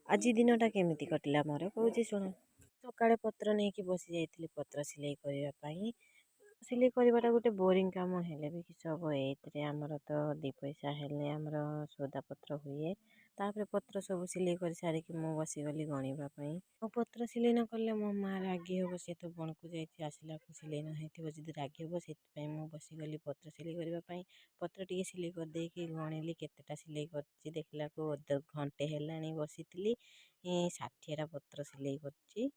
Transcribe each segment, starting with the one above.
ଆଜି ଦିନଟା କେମିତି କଟିଲା ମୋର କହୁଛି ଶୁଣ। ସକାଳେ ପତ୍ର ନେଇକି ବସି ଯାଇଥିଲି ପତ୍ର ସିଲେଇ କରିବା ପାଇଁ। ସିଲେଇ କରିବାଟା ଗୋଟେ ବୋରିଂ କାମ ହେଲେ ବି କିଛି ହବ, ଏଇଥିରେ ଆମର ତ 2 ପଇସା ହେଲେ ଆମର ସଉଦାପତ୍ର ହୁଏ। ତାପରେ ପତ୍ର ସବୁ ସିଲେଇ କରି ସାରିକି ମୁଁ ବସିଗଲି ଗଣିବା ପାଇଁ। ଆଉ ପତ୍ର ସିଲେଇ ନ କଲେ ମୋ ମା ରାଗି ହେବ, ସେ ତ ବଣକୁ ଯାଇଛି, ଆସିଲାକୁ ସିଲେଇ ନ ହେଇଥିବ ଯଦି ରାଗି ହେବ। ସେଥିପାଇଁ ମୁଁ ବସିଗଲି ପତ୍ର ସିଲେଇ କରିବା ପାଇଁ। ପତ୍ର ଟିକେ ସିଲେଇ କରିଦେଇକି ଗଣିଲି କେତେଟା ସିଲେଇ କରିଛି। ଦେଖିଲାକୁ ଅଧ ଘଣ୍ଟେ ହେଲାଣି ବସିଥିଲି, 60ଟା ପତ୍ର ସିଲେଇ କରିଛି,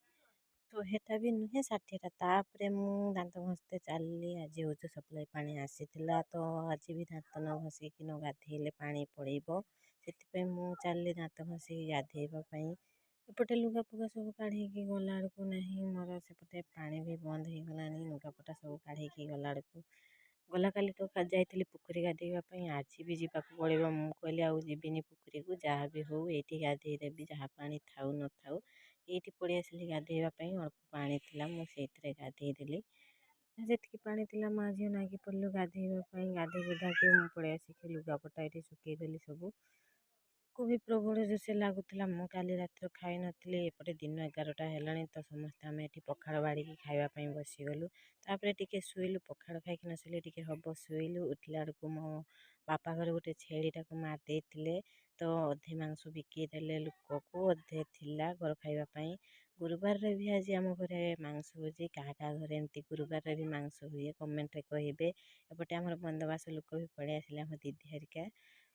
100ଟା ବି ନୁହେଁ, 60ଟା। ତାପରେ ମୁଁ ଦାନ୍ତ ଘଷିତେ ଚାଲିଲି। ଆଜି ହେଉଛି ସପ୍ଲାଇ ପାଣି ଆସିଥିଲା, ତ ଆଜି ବି ଦାନ୍ତ ନ ଘଷିକି ନ ଗାଧେଇଲେ ପାଣି ପଳେଇବ, ସେଥିପାଇଁ ମୁଁ ଚାଲିଲି ଦାନ୍ତ ଘଷିକି ଗାଧେଇବା ପାଇଁ। ଏପଟେ ଲୁଗା ଫୁଗା ସବୁ କାଢ଼ିକି ଗଲାବେଳକୁ ନାହିଁ, ମୋର ସେପଟେ ପାଣି ବି ବନ୍ଦ ହେଇଗଲାଣି। ଲୁଗାପଟା ସବୁ କାଢ଼ିକି ଗଲାବେଳକୁ, ଗଲା କାଲି ତ ଯାଇଥିଲି ପୋଖରୀ ଗାଧେଇବା ପାଇଁ, ଆଜି ବି ଯିବାକୁ ପଡ଼ିବ। ମୁଁ କହିଲି ଆଉ ଯିବିନି ପୋଖରୀକୁ, ଯାହା ବି ହଉ ଏଇଠି ଗାଧେଇ ଦେବି, ଯାହା ପାଣି ଥାଉ ନଥାଉ। ଏଇଠି ପଳେଇ ଆସିଲି ଗାଧେଇବା ପାଇଁ। ଅଳ୍ପ ପାଣି ଥିଲା, ମୁଁ ସେଇଥିରେ ଗାଧେଇ ଦେଲି। ଯେତିକି ପାଣି ଥିଲା ମା ଝିଅ ନାଗି ପଡ଼ିଲୁ ଗାଧେଇବା ପାଇଁ। ଗାଧେଇ ଗୁଧାକି ମୁଁ ପଳେଇ ଆସିକି ଲୁଗାପଟା ଏଇଠି ଶୁଖେଇଦେଲି ସବୁ। ଭୋକ ବି ପ୍ରବଳ ଜୋରସେ ଲାଗୁଥିଲା, ମୁଁ କାଲି ରାତିରେ ଖାଇନଥିଲି। ଏପଟେ ଦିନ 11ଟା ହେଲାଣି, ତ ସମସ୍ତେ ଆମେ ଏଠି ପଖାଳ ବାଢ଼ିକି ଖାଇବା ପାଇଁ ବସିଗଲୁ। ତାପରେ ଟିକେ ଶୋଇଲୁ, ପଖାଳ ଖାଇକି ନ ଶୋଇଲେ ଟିକେ ହବ। ଶୋଇଲୁ, ଉଠିଲା ବେଳକୁ ମୋ ବାପା ଘରେ ଗୋଟେ ଛେଳିଟାକୁ ମାରି ଦେଇଥିଲେ, ତ ଅଧେ ମାଂସ ବିକିଦେଲେ ଲୋକକୁ, ଅଧେ ଥିଲା ଘର ଖାଇବା ପାଇଁ। ଗୁରୁବାରରେ ବି ଆଜି ଆମ ଘରେ ମାଂସ ହେଉଛି। କାହା କାହା ଘରେ ଏମିତି ଗୁରୁବାରରେ ବି ମାଂସ ହୁଏ, କମେଣ୍ଟରେ କହିବେ। ଏପଟେ ଆମର ବନ୍ଧବାସ ଲୋକ ବି ପଳେଇ ଆସିଲେ, ଆମ ଦିଦି ହେରିକା।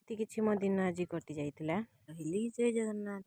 ଏମିତି କିଛି ମୋ ଦିନ ଆଜି କଟି ଯାଇଥିଲା। ରହିଲି, ଜୟ ଜଗନ୍ନାଥ।